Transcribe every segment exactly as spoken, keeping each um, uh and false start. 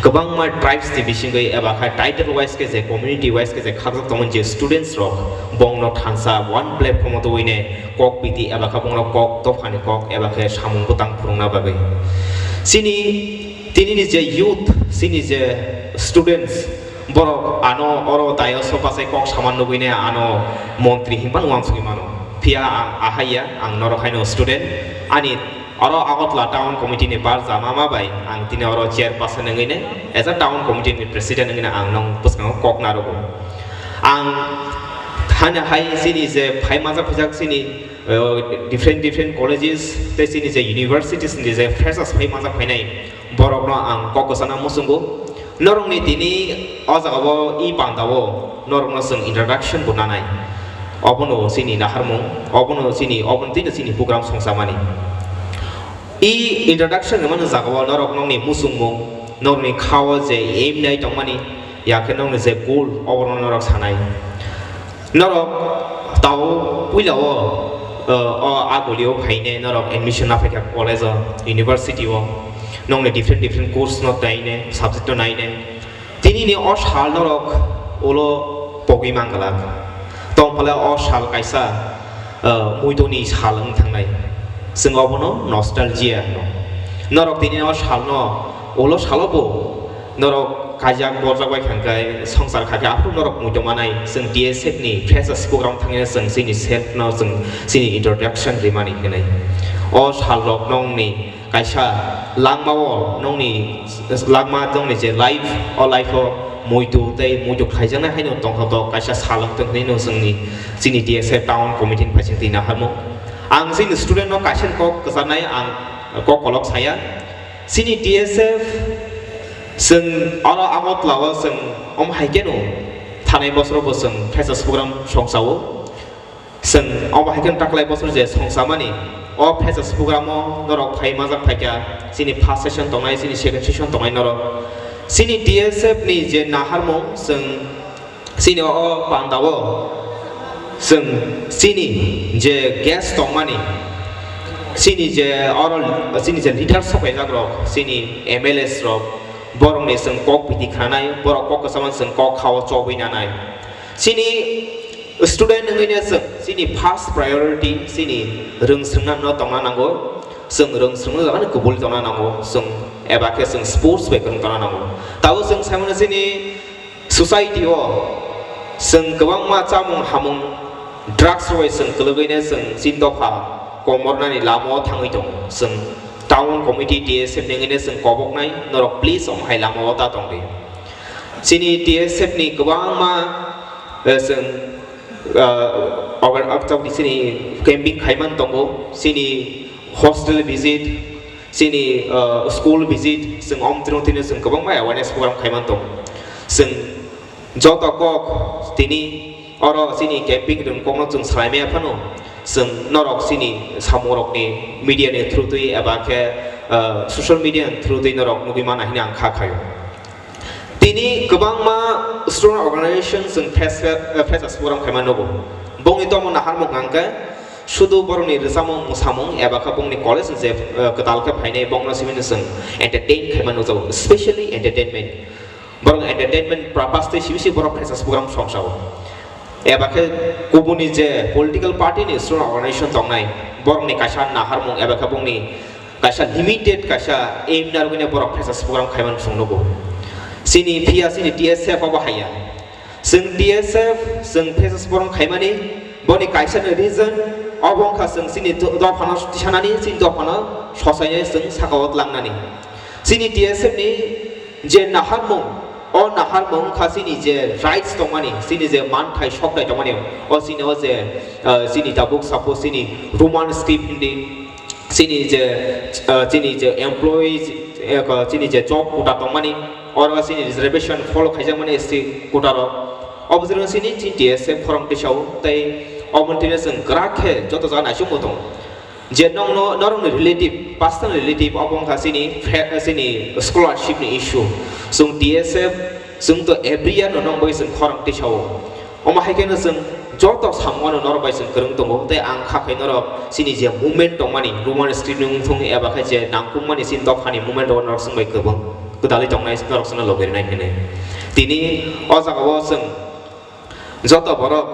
Kwbangma tribes ni bisingwi eba kha title wise khe je, community wise khe je khakjak tongmani je students rok, bongno thansa one platform o tubui ne kok biti eba kha bongno kok dophani kok eba khe samung bwtang phwrwngna bagwi. Chini tini ni je youth, chini je students, borok ano oro dayos o bachai kok sama nugwi ne ano montri hinphano uansugwi mano. Phiya ang ahaiya, ang norok haino student, ani oro Agartala Town Committee ni barja mama bai ang tini oro chairperson wngwi ne, as a town committee ni president wngwi ne ang nong bwskango kok narogo. Ang hana hai chini je phai majak phijak chini, uh, different different colleges tei chini je universities ni je freshers phai majak phainai, borokno ang kok kwchana muchungo. Norokni tini o jagao i pandao norokno chwng introduction bo nanai. Obono chini naharmung, obono chini, obono tino chini program songchamani. I introduction ni mano jagao norok nokni muchungmung, nokni khao je aim nai tongmani, yakhe nokni je goal, obono norok sanai. Norok tao puila o, o, o aguli o phaine norok admission na phaikha college o, university o, nokni different different course no naine, subject no naine. Tini ni o sal norok ulo pogwi manglak. Tongphale o sal kaisa, o, muitoni sal wng thangnai. Chwng obono nostalgia hino. Norok tini o salno ulo salo bo norok kajak borjak bai kha hwnkhe songsar kha khe aphuru norok muitu manai. Chwng T S F ni freshers program thangya chwng chini self no chwng chini introduction rimani hinwi. O sal rok nongni kaisa langma o nongni langma nongni je life, o life o muitu tei muitu khaijaknai haino tongthotok kaisa sal wngtong hinwi no chwngni chini T S F town committee ni phaising twi naharmung. Ang chini student no kaisa kok kwcharnai ang kok kolok saya. Chini T S F chwng oro Agartala o chwng omo hai kheno thanai bosoro bo chwng freshers program songchao. Chwng omo hai kheno taklai bosor je songchamani o freshers program o norok phai majak phaikha, chini first session tongnai, chini second session tongnai norok. Chini T S F ni je naharmung chwng Chini o pandao chwng chini je guest tongmani, chini je oro chini je leaders sopaijak rok, chini M L As rok, borokni chwng kok biti khanai, borok kok kwchama chwng kok khao chobwi nanai. Chini student wngwi no chwng chini first priority chini rwngswngna no tongna nango, chwng rwngswngno jagani kubul tongna nango, chwng eba khe chwng sports bai kwrwng tongna nango. Tabuk chwng saimano chini society o chwng kwbangma chamung hamung drugs rok bai chwng kwlwgwino chwng chini dopha komornani lama o thangwi tongo. Chwng town committee T S F ni wngwino chwng koboknai norok please omo hai lama o ta tongdi. Chini T S F ni kwbangma, eh, chwng, eh, organ-, ah, chini camping khaiman tongo, chini hostel visit, chini, ah, school visit, chwng om tino tino chwng kwbangma awareness program khaiman tongo. Chwng joto kok tini oro chini camping rwng kokno chwng salaimaya phano, chwng norok chini samungrokni media ni through twi eba khe, ah, social media ni through twi norok nugwi mana hwnwi ang kha khaio. Tini kwbangma student organization chwng fest, eh, freshers program khaima nugo. Bongni tomo naharmung hwnkhe sudu borokni rwchapmung, mwsamung eba khe bongni college ni je, eh, kwtal khe phainai bongno simi chwng entertain khaima nukjago, specially entertainment. Borok entertainment purpose tei simi si borok freshers program songsago. Eba khe kubuni je political party ni student organization tongnai, borokni kaisa naharmung eba khe bongni kaisa limited kaisa aim narwgwino borok freshers program khaimani chwng nugo. Chini phiya chini T S F obo haiya. Chwng T S F, chwng freshers program khaimani, boni kaisa ni reason, obo wngkha chwng chini do-, dophano tisanani, chini dophano sochainai chwng sakao tlangnani. Chini T S F ni je naharmung, o naharmung wngkha chini je rights tongmani, chini je manthai sokthai tongmani, o chini o je, ah, chini tabuk suppose chini Roman script hindi, chini je, ah, chini je employees, eh, ko-, chini je job quota tongmani, oro chini reservation follow khaijakmani S T quota rok. Obo chini, chini T S F khorang tisao, tei obo tini chwng kwrak khe joto jaga naisingmo tongo. Je nongno, norokni relative, personal relative, obo wngkha chini fa-, chini scholarship ni issue. Chwng T S F, chwng to every year no nong bai chwng khorang tisao. Omo hai kheno chwng joto samungo no norok bai chwng kwrwng tongo, tei ang kha khai norok chini je movement tongmani, Roman script ni wngthung eba khe je nangkukmani chini dophani movement o norok chwng bai kwbang. Kwdalwi tongnai norok chwngno logi rwnai hinwi. Tini o jagao chwng joto borok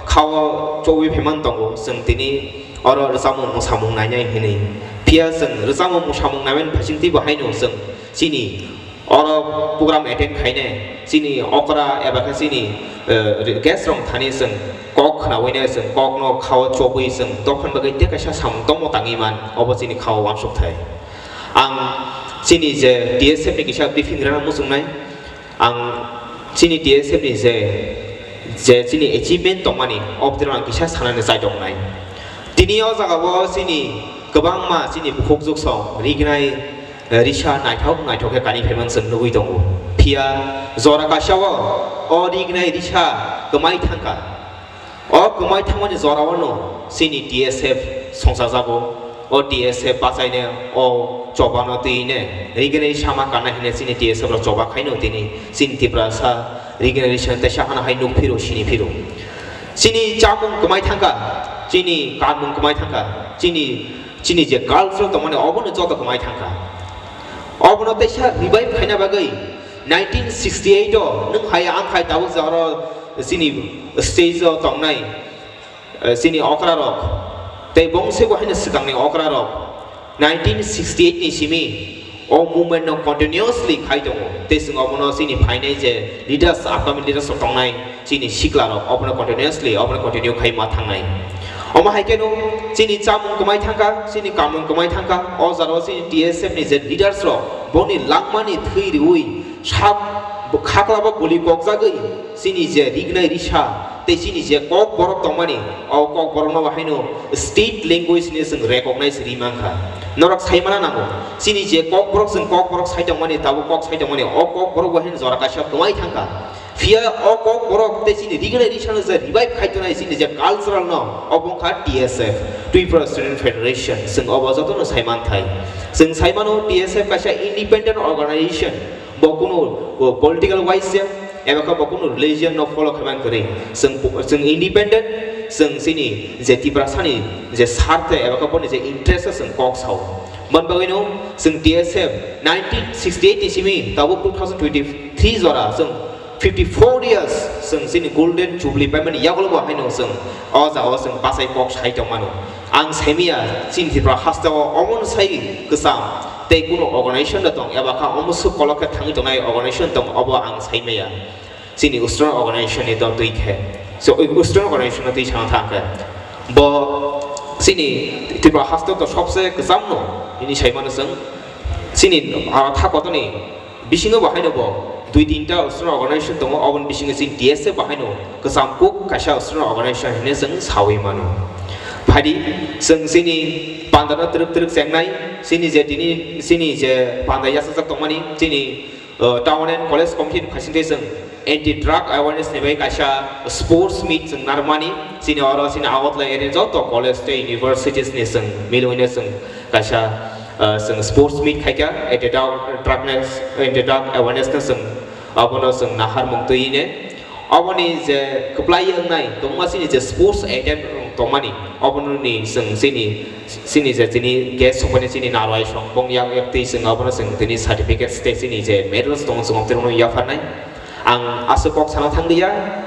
khao chobwi phaiman tongo, chwng tini oro rwchapmung mwsamung nainai hinwi. Phiya chwng rwchapmung mwsamung naimani phaisingtwi bo haino chwng chini oro program attend khainai, chini okra eba khe chini, eh, guest rok thani chwng kok khnaui nai, chwng kokno khao chobwi chwng tokhan bagwi tei kaisa samung tongmo tangwi man, obo chini khao uansuk thai. Ang chini je T S F ni kisa briefing rwna muchungnai. Ang chini T S F ni je, je chini achievement tongmani, obodino ang kisa sanani chai tongnai. Tini o jagao chini kwbangma chini bukhuk juksong rignai, eh, risa naithok naithok khe kani phaimani chwng nugwi tongo. Phiya jora kaisa o, o rignai risa kwmai thangkha. O kwmai thangmani jorao no chini T S F songchajago. O T S F bachaine o chobano twi ne rigini sama kana hine chini T S F rok choba khaino tini chini Tiprasa rigini risa teisa hana hai nuk phiro sini phiro. Chini chamung kwmai thangkha, chini kanmung kwmai thangkha, chini, chini je culture tongmani obono joto kwmai thangkha. Obono teisa revive khaina bagwi nineteen sixty-eight o nwng hai ang hai tabuk jora chini stage o tongnai, eh, chini okra rok tei bongsi bo haino swkangni okra rok nineteen sixty-eight ni simi o movement no continuously khai tongo, tei chwng obono chini phainai je leaders, upcoming leaders rok tongnai chini sikla rok obono continuously obono continue khai ma thangnai. Omo hai khe no chini chamung kwmai thangkha, chini kamung kwmai thangkha, o jora o chini T S F ni je leaders rok boni langmani thwi riui sak khakla bo guli kokjagwi chini je rignai risa tei chini je kok borok tongmani, o kok borok no haino state language ni chwng recognize ri mankha. Norok sai mana nango, chini je kok borok chwng kok borok sai tongmani, tabuk kok sai tongmani, o kok borok bo haino jora kaisa kwmai thangkha. Phiya o kok borok tei chini rignai risa no je revive khai tongnai chini je cultural no, obo wngkha T S F, Tripura Student Federation. Chwng obo jotono sai manthai. Chwng sai mano T S F kaisa independent organization. Bo kunu, o, political wise se, eba khe bo kunu religion no follow khaimani kwrwi. Chwng, chwng independent, chwng chini je Tiprasani je sarthe eba khe boni je interest o chwng kok sao. Boni bagwino chwng T S F nineteen sixty-eight ni simi tabuk two thousand twenty-three jora chwng fifty-four years chwng chini golden jubilee paimani yagulo bo haino chwng o jagao chwng bachai kok sai tongmano. Ang saimaya chini Tripura hasteo omono sai kwcham tei kunu organization da tong eba kha omo swk kolok khe thangwi tongnai organization tong obo ang saimaya. Chini Western organization ni dol twi khe. So, oi Western organization no twi sana thang khe. Bo chini Tripura haste to sobse kwcham no hini saimano chwng. Chini, ah, tha kotoni bisingo bo haino bo dui tinta Western organization tongo, oboni bisingo chini T S F bo haino kwcham kuk kaisa Western organization hine chwng sawi mano. Phaidi chwng chini panda no twrwk twrwk chengnai, chini je tini, chini je panda yachajak tongmani, chini uh, Town and College Committee ni phaisingtwi chwng anti drug awareness ni bagwi kaisa sports meet chwng narwkmani. Chini oro chini Agartala area joto college tei universities ni chwng milwino chwng kaisa, uh, chwng sports meet khaikha anti drug, drugness, anti drug awareness no chwng abono chwng naharmung twi ne. Oboni je kwplai wngnai tongma chini je sports item tongmani, oboni chwng chini, chini je chini guest sokmani chini narwai song bong yak yak twi chwng obono chwng tini certificate tei chini je medals tongo chwng tini yapharnai. Ang aswk kok sana thanglia,